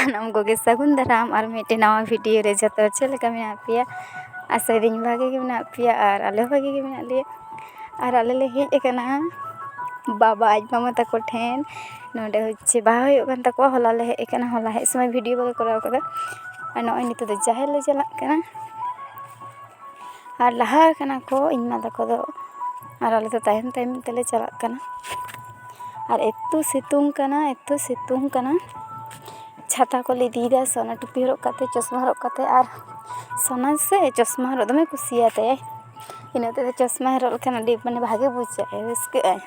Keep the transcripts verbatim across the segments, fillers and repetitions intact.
ᱥᱟᱱᱟᱢ ᱠᱚᱜᱮ ᱥᱟᱹᱜᱩᱱ ᱫᱟᱨᱟᱢ ᱟᱨ ᱢᱤᱫᱴᱮᱱ ᱱᱟᱣᱟ ᱵᱷᱤᱰᱤᱭᱳ ᱨᱮ᱾ ᱡᱚᱛᱚ ᱪᱮᱫ ᱞᱮᱠᱟ ᱢᱮᱱᱟᱜ ᱯᱮᱭᱟ? ᱟᱥᱟᱭᱫᱟᱹᱧ ᱵᱷᱟᱜᱮ ᱜᱮ ᱢᱮᱱᱟᱜ ᱯᱮᱭᱟ ᱟᱨ ᱟᱞᱮ ᱦᱚᱸ ᱵᱷᱟᱜᱮ ᱜᱮ ᱢᱮᱱᱟᱜ ᱞᱮᱭᱟ᱾ ᱟᱨ ᱟᱞᱮ ᱞᱮ ᱦᱮᱡ ᱟᱠᱟᱱᱟ ᱵᱟᱵᱟ ᱟᱡ ᱢᱟᱢᱟ ᱛᱟᱠᱚ ᱴᱷᱮᱱ᱾ ᱱᱚᱰᱮ ᱦᱚᱪᱪᱷᱮ ᱵᱟᱦᱟ ᱦᱩᱭᱩᱜ ᱠᱟᱱ ᱛᱟᱠᱚᱣᱟ᱾ ᱦᱚᱞᱟ ᱞᱮ ᱦᱮᱡ ᱟᱠᱟᱱᱟ, ᱦᱚᱞᱟ ᱦᱮᱡ ᱥᱚᱢᱚᱭ ᱵᱷᱤᱰᱤᱭᱳ ᱵᱟᱞᱮ ᱠᱚᱨᱟᱣ ᱠᱟᱫᱟ᱾ ᱟᱨ ᱱᱚᱜᱼᱚᱭ ᱱᱤᱛᱚᱜ ᱫᱚ ᱡᱟᱦᱮᱨ ᱞᱮ ᱪᱟᱞᱟᱜ ᱠᱟᱱᱟ᱾ ᱟᱨ ᱞᱟᱦᱟ ᱠᱟᱱᱟ ᱠᱚ ᱤᱧ ᱢᱟ ᱛᱟᱠᱚ ᱫᱚ, ᱟᱨ ᱟᱞᱮ ᱫᱚ ᱛᱟᱭᱚᱢ ᱛᱟᱭᱚᱢ ᱛᱮᱞᱮ ᱪᱟᱞᱟᱜ ᱠᱟᱱᱟ᱾ ᱟᱨ ᱮᱛᱚ ᱥᱤᱛᱩᱝ ᱠᱟᱱᱟ, ᱮᱛᱚ ᱥᱤᱛᱩᱝ ᱠᱟᱱᱟ᱾ ᱪᱷᱟᱛᱟ ᱠᱚᱞᱮ ᱤᱫᱤᱭᱮᱫᱟ, ᱥᱚᱱᱟ ᱴᱩᱯᱤ ᱦᱚᱨᱚᱜ ᱠᱟᱛᱮ, ᱪᱚᱥᱢᱟ ᱦᱚᱨᱚᱜ ᱠᱟᱛᱮ᱾ ᱟᱨ ᱥᱚᱱᱟ ᱥᱮ ᱪᱚᱥᱢᱟ ᱦᱚᱨᱚᱜ ᱫᱚᱢᱮ ᱠᱩᱥᱤᱭᱟᱛᱟᱭᱟᱭ᱾ ᱤᱱᱟᱹ ᱛᱮᱫᱚ ᱪᱚᱥᱢᱟ ᱦᱚᱨᱚᱜ ᱞᱮᱠᱷᱟᱱ ᱟᱹᱰᱤ ᱢᱟᱱᱮ ᱵᱷᱟᱜᱮ ᱵᱩᱡᱷᱟᱹᱜᱼᱟᱭ, ᱨᱟᱹᱥᱠᱟᱹᱜᱼᱟᱭ᱾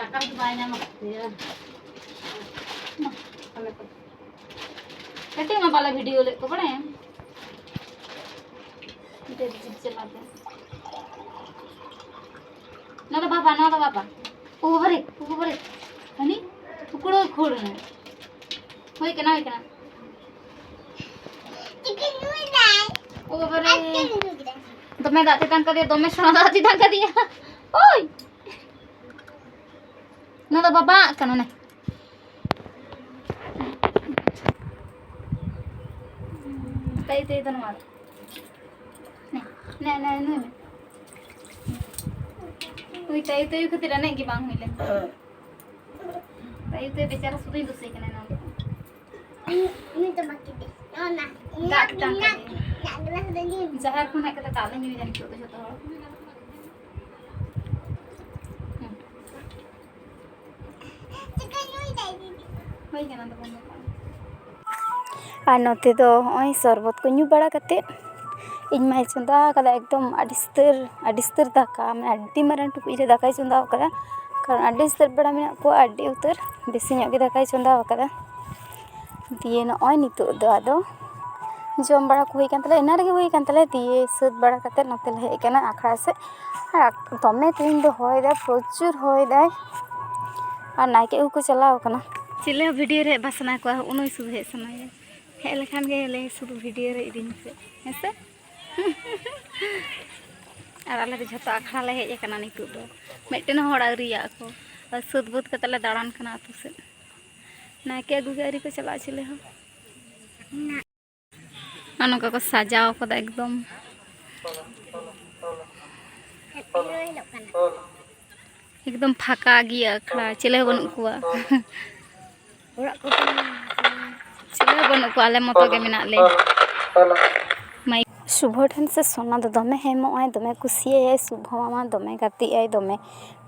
ᱟᱠᱟᱥ ᱵᱟᱭ ᱧᱟᱢ ᱟᱠᱟᱫ ᱯᱮᱭᱟ᱾ ᱠᱟᱹᱴᱤᱡ ᱢᱟ ᱵᱟᱞᱮ ᱵᱷᱤᱰᱤᱭᱳ ᱞᱮᱫ ᱠᱚ, ᱵᱟᱲᱟᱭᱟᱢ? ᱢᱤᱫᱴᱮᱡ ᱨᱤᱡᱤᱵᱽ ᱪᱟᱞᱟᱣ ᱛᱮ᱾ ᱱᱚᱣᱟ ᱫᱚ ᱵᱟᱵᱟ, ᱱᱚᱣᱟ ᱫᱚ ᱵᱟᱵᱟ᱾ ᱳ ᱵᱟᱵᱟ ᱨᱮ, ᱳ ᱵᱟᱵᱟ ᱨᱮ᱾ ᱦᱟᱹᱱᱤ ᱠᱩᱠᱲᱩᱭ ᱠᱷᱳᱲ ᱮᱱᱟ᱾ ᱦᱩᱭ ᱠᱟᱱᱟ, ᱦᱩᱭ ᱠᱟᱱᱟ᱾ ᱪᱤᱠᱟᱹ ᱧᱩᱭ ᱫᱟᱭ? ᱳ ᱵᱟᱵᱟ ᱨᱮ᱾ ᱟᱡ ᱛᱮᱜᱮ ᱧᱩᱭ ᱠᱮᱫᱟᱭ᱾ ᱫᱚᱢᱮ ᱫᱟᱜ ᱛᱮᱛᱟᱝ ᱠᱟᱫᱮᱭᱟ, ᱫᱚᱢᱮ ᱥᱮᱬᱟ ᱫᱟᱜ ᱛᱮᱛᱟᱝ ᱠᱟᱫᱮᱭᱟ᱾ ᱳᱭ! ᱱᱚᱣᱟ ᱫᱚ ᱵᱟᱵᱟᱣᱟᱜ ᱠᱟᱱᱟ, ᱱᱮ᱾ ᱛᱟᱭ, ᱛᱟᱭ ᱫᱚ ᱱᱚᱣᱟ ᱫᱚ᱾ ᱱᱮ, ᱱᱮ, ᱱᱮ, ᱱᱩᱭ ᱢᱮ᱾ ᱩᱭ, ᱛᱟᱭ, ᱛᱟᱭ ᱠᱷᱟᱹᱛᱤᱨ ᱮᱱᱮᱡ ᱜᱮ ᱵᱟᱝ ᱦᱩᱭ ᱞᱮᱱ ᱛᱟᱭᱟ᱾ ᱛᱟᱭ, ᱛᱟᱭ ᱵᱮᱪᱟᱨᱟ ᱥᱩᱫᱷᱩᱧ ᱫᱳᱥᱮ ᱠᱟᱱᱟ ᱱᱚᱣᱟ ᱫᱚ᱾ ᱩᱱᱤ ᱫᱚ ᱵᱟᱹᱠᱤ ᱫᱚ᱾ ᱱᱚᱣᱟ ᱱᱟ-, ᱫᱟᱜ ᱛᱮᱛᱟᱝ ᱱᱟ-, ᱠᱟᱫᱮᱭᱟ᱾ ᱱᱟ-, ᱱᱟ-, ᱱᱟ-, ᱱᱟ-, ᱡᱟᱦᱮᱨ ᱠᱷᱚᱱ ᱦᱮᱡ ᱠᱟᱛᱮ ᱫᱟᱜ ᱞᱮ ᱧᱩᱭᱫᱟ ᱱᱤᱛᱚᱜ ᱫᱚ ᱡᱷᱚᱛᱚ ᱦᱚᱲ᱾ ᱦᱩᱸ᱾ ᱦᱩᱭ ᱠᱟᱱᱟ ᱫᱚ ᱵᱚᱱᱫᱚ ᱠᱟᱜ ᱢᱮ᱾ ᱟᱨ ᱱᱚᱛᱮ ᱫᱚ ᱦᱚᱸᱜᱼᱚᱭ ᱥᱚᱨᱵᱚᱛ ᱠᱚ ᱧᱩ ᱵᱟᱲᱟ ᱠᱟᱛᱮᱫ ᱤᱧ ᱢᱟᱭ ᱪᱚᱸᱫᱟ ᱟᱠᱟᱫᱟ ᱮᱠᱫᱚᱢ ᱟᱹᱰᱤ ᱩᱥᱛᱟᱹᱨ, ᱟᱹᱰᱤ ᱩᱥᱛᱟᱹᱨ ᱫᱟᱠᱟ, ᱢᱟᱱᱮ ᱟᱹᱰᱤ ᱢᱟᱨᱟᱝ ᱴᱩᱠᱩᱡ ᱨᱮ ᱫᱟᱠᱟᱭ ᱪᱚᱸᱫᱟ ᱟᱠᱟᱫᱟ, ᱠᱟᱨᱚᱱ ᱟᱹᱰᱤ ᱩᱥᱛᱟᱹᱨ ᱯᱮᱲᱟ ᱢᱮᱱᱟᱜ ᱠᱚᱣᱟ, ᱟᱹᱰᱤ ᱩᱛᱟᱹᱨ ᱵᱮᱥᱤ ᱧᱚᱜ ᱜᱮ ᱫᱟᱠᱟᱭ ᱪᱚᱸᱫᱟ ᱟᱠᱟᱫᱟ᱾ ᱫᱤᱭᱮ ᱱᱚᱜᱼᱚᱭ ᱱᱤᱛᱚᱜ ᱫᱚ ᱟᱫᱚ ᱡᱚᱢ ᱵᱟᱲᱟ ᱠᱚ ᱦᱩᱭ ᱠᱟᱱ ᱛᱟᱞᱮᱭᱟ, ᱮᱱᱟᱱ ᱨᱮᱜᱮ ᱦᱩᱭ ᱠᱟᱱ ᱛᱟᱞᱮᱭᱟ᱾ ᱫᱤᱭᱮ ᱥᱟᱹᱛ ᱵᱟᱲᱟ ᱠᱟᱛᱮᱫ ᱱᱚᱛᱮ ᱞᱮ ᱦᱮᱡ ᱟᱠᱟᱱᱟ ᱟᱠᱷᱲᱟ ᱥᱮᱫ᱾ ᱟᱨ ᱟᱠ-, ᱫᱚᱢᱮ ᱛᱮᱦᱮᱧ ᱫᱚ ᱦᱚᱭ ᱫᱟᱭ, ᱯᱨᱚᱪᱩᱨ ᱦᱚᱭ ᱫᱟᱭ᱾ ᱟᱨ ᱱᱟᱭᱠᱮ ᱟᱹᱜᱩ ᱠᱚ ᱪᱟᱞᱟᱣ ᱟᱠᱟᱱᱟ᱾ ᱪᱤᱞᱤ ᱦᱚᱸ ᱵᱷᱤᱰᱤᱭᱳ ᱨᱮ ᱦᱮᱡ ᱵᱟᱝ ᱥᱟᱱᱟ ᱠᱚᱣᱟ, ᱩᱱᱩᱭ ᱥᱩᱫᱷᱩ ᱦᱮᱡ ᱥᱟᱱᱟᱭᱟ᱾ ᱦᱮᱡ ᱞᱮᱠᱷᱟᱱ ᱜᱮ ᱞᱟᱹᱭ, "ᱥᱩᱫᱷᱩ ᱵᱷᱤᱰᱤᱭᱳ ᱨᱮ ᱤᱫᱤᱧ ᱯᱮ", ᱦᱮᱸ ᱥᱮ? ᱟᱨ ᱟᱞᱮ ᱫᱚ ᱡᱷᱚᱛᱚ ᱟᱠᱷᱲᱟ ᱞᱮ ᱦᱮᱡ ᱟᱠᱟᱱᱟ ᱱᱤᱛᱚᱜ ᱫᱚ᱾ ᱢᱤᱫᱴᱮᱱ ᱦᱚᱸ ᱦᱚᱲ ᱟᱹᱣᱨᱤᱭᱟᱜ ᱠᱚ᱾ ᱟᱨ ᱥᱟᱹᱛ ᱵᱟᱹᱫ ᱠᱟᱛᱮ ᱞᱮ ᱫᱟᱬᱟᱱ ᱠᱟᱱᱟ ᱟᱹᱛᱩ ᱥᱮᱫ᱾ ᱱᱟᱭᱠᱮ ᱟᱹᱜᱩ ᱜᱮ ᱟᱹᱣᱨᱤ ᱠᱚ ᱪᱟᱞᱟᱜᱼᱟ ᱪᱤᱞᱤ ᱦᱚᱸ᱾ ᱱᱚᱜᱼᱚ ᱱᱚᱝᱠᱟ ᱠᱚ ᱥᱟᱡᱟᱣ ᱠᱟᱫᱟ ᱮᱠᱫᱚᱢ᱾ ᱮᱠᱫᱚᱢ ᱯᱷᱟᱸᱠᱟ ᱜᱮᱭᱟ ᱟᱠᱷᱲᱟ, ᱪᱤᱞᱤ ᱦᱚᱸ ᱵᱟᱹᱱᱩᱜ ᱠᱚᱣᱟ᱾ ᱚᱲᱟᱜ ᱠᱚ ᱪᱤᱞᱤ ᱦᱚᱸ ᱵᱟᱹᱱᱩᱜ ᱠᱚᱣᱟ, ᱟᱞᱮ ᱢᱚᱛᱚ ᱜᱮ ᱢᱮᱱᱟᱜ ᱞᱮᱭᱟ᱾ ᱥᱩᱵᱷᱚ ᱴᱷᱮᱱ ᱥᱮ ᱥᱳᱱᱟ ᱫᱚ ᱫᱚᱢᱮ ᱦᱮᱢᱚᱜ ᱟᱭ, ᱫᱚᱢᱮ ᱠᱩᱥᱤᱭᱟᱭᱟᱭ ᱥᱩᱵᱷᱚ ᱢᱟᱢᱟ, ᱫᱚᱢᱮ ᱜᱟᱛᱮᱜ ᱟᱭ ᱫᱚᱢᱮ᱾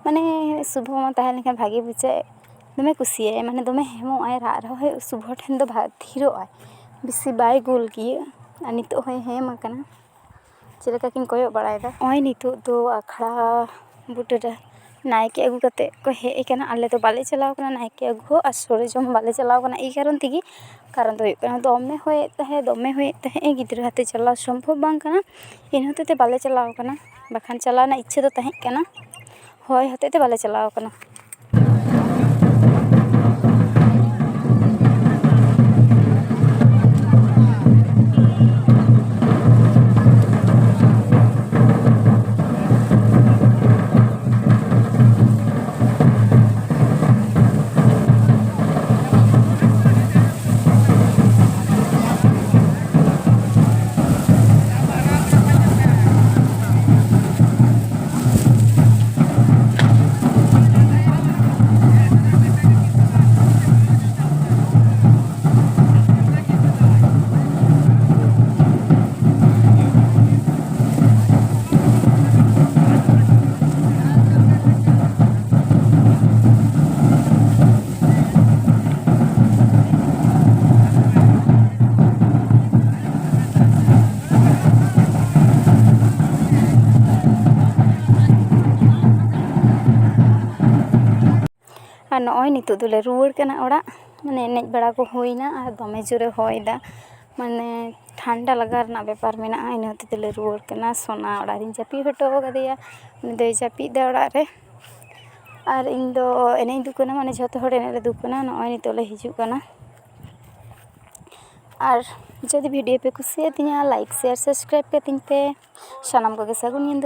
ᱢᱟᱱᱮ ᱥᱩᱵᱷᱚ ᱢᱟᱢᱟ ᱛᱟᱦᱮᱸ ᱞᱮᱱᱠᱷᱟᱱ ᱵᱷᱟᱜᱮ ᱵᱩᱡᱷᱟᱹᱜᱼᱟ, ᱫᱚᱢᱮ ᱠᱩᱥᱤᱭᱟᱭᱟᱭ, ᱢᱟᱱᱮ ᱫᱚᱢᱮ ᱦᱮᱢᱚᱜ ᱟᱭ, ᱨᱟᱜ ᱨᱮᱦᱚᱸᱭ ᱥᱩᱵᱷᱚ ᱴᱷᱮᱱ ᱫᱚ ᱵᱷᱟ-, ᱛᱷᱤᱨᱚᱜ ᱟᱭ, ᱵᱮᱥᱤ ᱵᱟᱭ ᱜᱳᱞ ᱜᱮᱭᱟ᱾ ᱟᱨ ᱱᱤᱛᱚᱜ ᱦᱚᱸᱭ ᱦᱮᱢ ᱟᱠᱟᱱᱟ, ᱪᱮᱫ ᱞᱮᱠᱟ ᱠᱤᱱ ᱠᱚᱭᱚᱜ ᱵᱟᱲᱟᱭᱮᱫᱟ᱾ ᱱᱚᱜᱼᱚᱭ ᱱᱤᱛᱚᱜ ᱫᱚ ᱟᱠᱷᱲᱟ ᱵᱩᱴᱟᱹᱨᱮ ᱱᱟᱭᱠᱮ ᱟᱹᱜᱩ ᱠᱟᱛᱮ ᱠᱚ ᱦᱮᱡ ᱟᱠᱟᱱᱟ᱾ ᱟᱞᱮ ᱫᱚ ᱵᱟᱞᱮ ᱪᱟᱞᱟᱣ ᱠᱟᱱᱟ ᱱᱟᱭᱠᱮ ᱟᱹᱜᱩ ᱦᱚᱸ ᱟᱨ ᱥᱚᱲᱮ ᱡᱚᱢ ᱦᱚᱸ ᱵᱟᱞᱮ ᱪᱟᱞᱟᱣ ᱠᱟᱱᱟ, ᱮᱭ ᱠᱟᱨᱚᱱ ᱛᱮᱜᱮ, ᱠᱟᱨᱚᱱ ᱫᱚ ᱦᱩᱭᱩᱜ ᱠᱟᱱᱟ ᱫᱚᱢᱮ ᱦᱚᱭᱮᱫ ᱛᱟᱦᱮᱸᱫ, ᱫᱚᱢᱮ ᱦᱚᱭᱮᱫ ᱛᱟᱦᱮᱸᱫ, ᱜᱤᱫᱽᱨᱟᱹ ᱟᱛᱮ ᱪᱟᱞᱟᱣ ᱥᱚᱢᱵᱷᱚᱵ ᱵᱟᱝ ᱠᱟᱱᱟ᱾ ᱤᱱᱟᱹ ᱦᱚᱛᱮᱡ ᱛᱮ ᱵᱟᱞᱮ ᱪᱟᱞᱟᱣ ᱠᱟᱱᱟ, ᱵᱟᱠᱷᱟᱱ ᱪᱟᱞᱟᱣ ᱨᱮᱱᱟᱜ ᱤᱪᱪᱷᱟᱹ ᱫᱚ ᱛᱟᱦᱮᱸ ᱠᱟᱱᱟ, ᱦᱚᱭ ᱦᱚᱛᱮᱡ ᱛᱮ ᱵᱟᱞᱮ ᱪᱟᱞᱟᱣ ᱠᱟᱱᱟ᱾ ᱟᱨ ᱱᱚᱜᱼᱚᱭ ᱱᱤᱛᱚᱜ ᱫᱚᱞᱮ ᱨᱩᱣᱟᱹᱲ ᱠᱟᱱᱟ ᱚᱲᱟᱜ᱾ ᱢᱟᱱᱮ ᱮᱱᱮᱡ ᱵᱟᱲᱟ ᱠᱚ ᱦᱩᱭᱱᱟ ᱟᱨ ᱫᱚᱢᱮ ᱡᱳᱨᱮ ᱦᱚᱭ ᱫᱟ, ᱢᱟᱱᱮ ᱴᱷᱟᱱᱰᱟ ᱞᱟᱜᱟᱣ ᱨᱮᱱᱟᱜ ᱵᱮᱯᱟᱨ ᱢᱮᱱᱟᱜᱼᱟ᱾ ᱤᱱᱟᱹ ᱦᱚᱛᱮᱡ ᱛᱮᱞᱮ ᱨᱩᱣᱟᱹᱲ ᱠᱟᱱᱟ᱾ ᱥᱳᱱᱟ ᱚᱲᱟᱜ ᱨᱤᱧ ᱪᱟᱯᱤ ᱦᱚᱴᱚ ᱠᱟᱫᱮᱭᱟ, ᱩᱱᱤ ᱫᱚᱭ ᱡᱟᱹᱯᱤᱫ ᱫᱟ ᱚᱲᱟᱜ ᱨᱮ᱾ ᱟᱨ ᱤᱧ ᱫᱚ ᱮᱱᱮᱡ ᱫᱩᱠᱟᱹᱱᱟ, ᱢᱟᱱᱮ ᱡᱷᱚᱛᱚ ᱦᱚᱲ ᱮᱱᱮᱡ ᱞᱮ ᱫᱩᱠᱟᱹᱱᱟ᱾ ᱱᱚᱜᱼᱚᱭ ᱱᱤᱛᱚᱜ ᱞᱮ ᱦᱤᱡᱩᱜ ᱠᱟᱱᱟ᱾ ᱟᱨ ᱡᱩᱫᱤ ᱵᱷᱤᱰᱤᱭᱳ ᱯᱮ ᱠᱩᱥᱤᱭᱟᱫᱤᱧᱟ, ᱞᱟᱭᱤᱠ, ᱥᱮᱭᱟᱨ, ᱥᱟᱵᱥᱠᱨᱟᱭᱤᱵ ᱠᱟᱹᱛᱤᱧ ᱯᱮ᱾ ᱥᱟᱱᱟᱢ ᱠᱚᱜᱮ ᱥᱟᱹᱜᱩᱱ ᱧᱤᱫᱟᱹ᱾